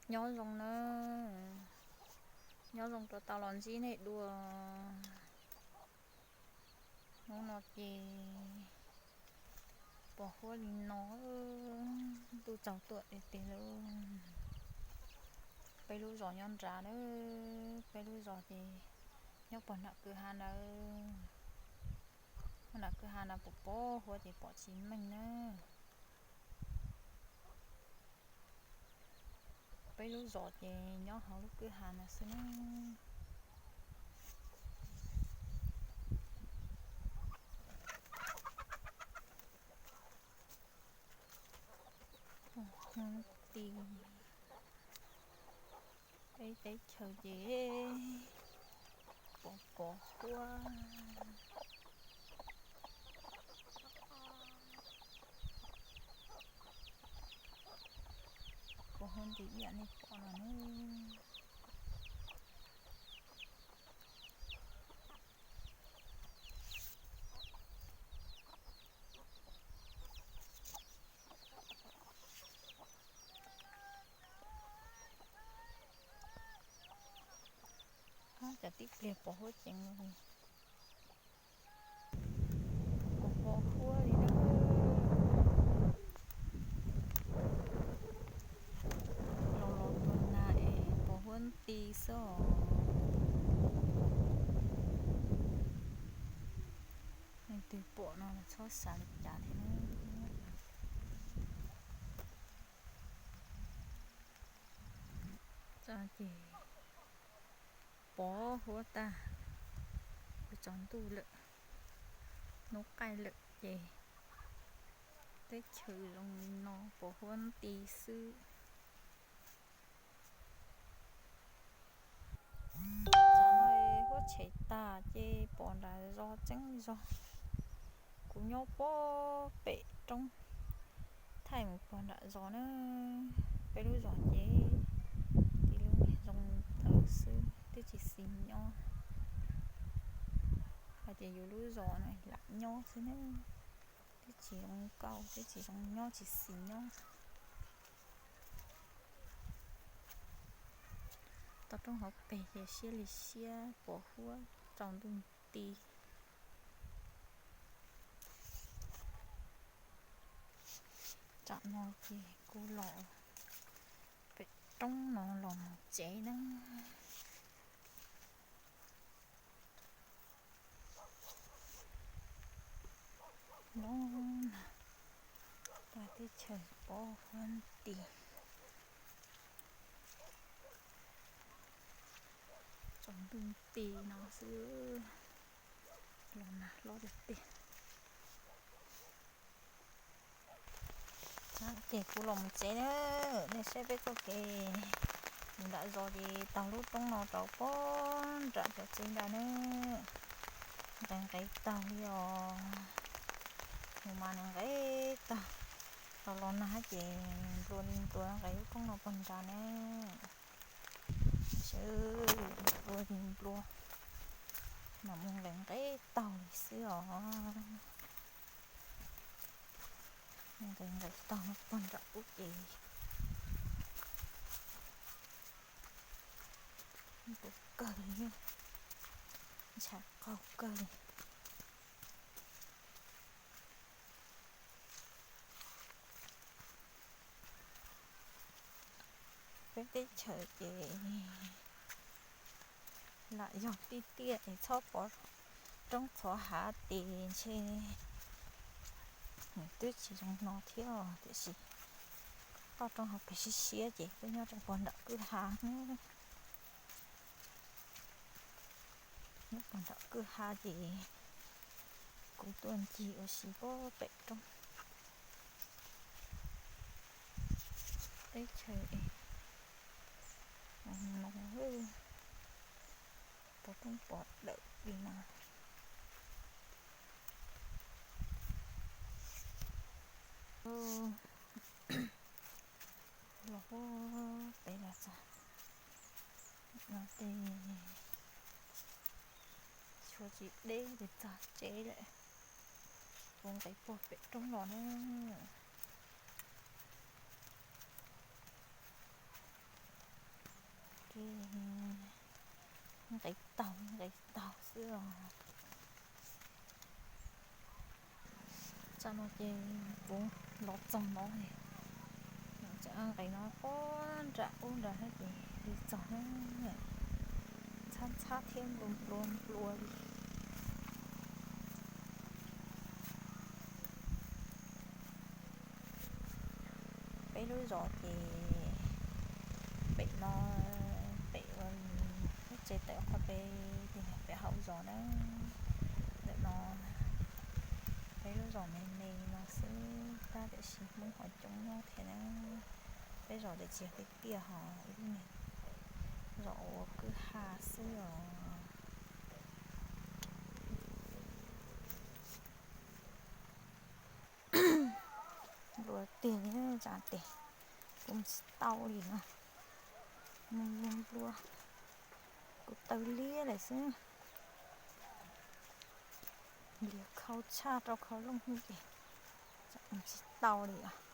Nyob zoo nawb, nyob zoo rau tau los ntsib nej dua. Hnub no ces pos huab li no, ntuj tsaus tuam tiag tiag lauj. Peb lub zos nyob nrad nawb, peb lub zos ces nyob pog nram kwj ha ntawd. Pog nram kwj ha ntawd pos pos huab ces pom tsis meej nawb. Peb lub zos ces nyob hauv lub kwj ha no xwb nawb. Pos huab ti, peb teb chaws ces pos pos huab. Pos huab nti ib yam nej pom no nawb. Cov tib pliag pos huab ceev li. Pos huab li na. Los los tus nag es pos huab nti xwb os. Leej twg pom no los txhob xav li cas thiab na. Ces pos huab tag, kuj tsaus ntuj lawm, hnub qaij lawm ces teb chaws zoo li no pos huab nti xwb. Tsam no huab tshem tag ces pom nram zos tseeb zog. Kuv nyob puag pem roob, thaij mus pog nram zos na. Peb lub zos ces tib lub niag zoo ntawd xwb twb tsis xis nyob. Hais tias yus lub zos no lam nyob xwb ne, twb tsis zoo nkauj, twb tsis zoo nyob, tsis xis nyob. Toj roob hauv pes ces siab li siab, pos huab tsaus ntuj nti. Tsam no ces kuv los pem roob no los mus tsev na. Nov, tag teb chaws pos huab nti, tsaus ntuj nti no xwb, los nag hlob tiag tiag. Ces kuv los mus tsev na, nej saib peb txoj kev mus nram zos ces taug lub roob no rau pog nram cov tsev nrad na. Nqes nqes taug li os, mus mas nws nqes taug, los los nag ces nplua li nplua nqes lub roob no pog nrad na. Sawv nplua li nplua, mas mus nqes nqes taug li xwb os. Nqes nqes taug pog nram ub ces nplua kawg li, ntshai qaug kawg li. Peb teb chaws ces lam yog tiaj tiaj es txhob pov roob txhov hav ces ntshe nws twb tsis zoo no thiab, tiam sis toj roob hauv pes siab siab ces kuj nyob rau pog nram kwj ha. Nyob pog nram kwj ha ces kuv tuaj ncig ua si pog pem roob. Teb chaws es no, pov roob pov dawm li no. Los pem los txog no ces tshuav tsis deb ces txog tsev lawm. Kuv nqes puag pem roob los na. Nqis taug nqis taug xwb os. Tsam no ces kuv los txog no, nqis no quaj nram ub nrad thiab ces li txog na, ntxhab ntxhab thiab nplua nplua nplua li. Peb lub zos ces pem no, pem ua lub tsev tawm qhov pem, pem hauv zos na. Ntawm no peb lub zos me me no xwb tab tiam sis Hmoob ho coob nyob thiab na. Peb zos tiag tiag ho ib lub me zos ua kwj ha xwb os. Nplua tiag li, tsam tes kuv mus tsis tau li no. Nplua nplua, kuv taw liab lawm xwb. Nplias khau tshaj rau khau looj xwb ces tsam mus tsis tau li os.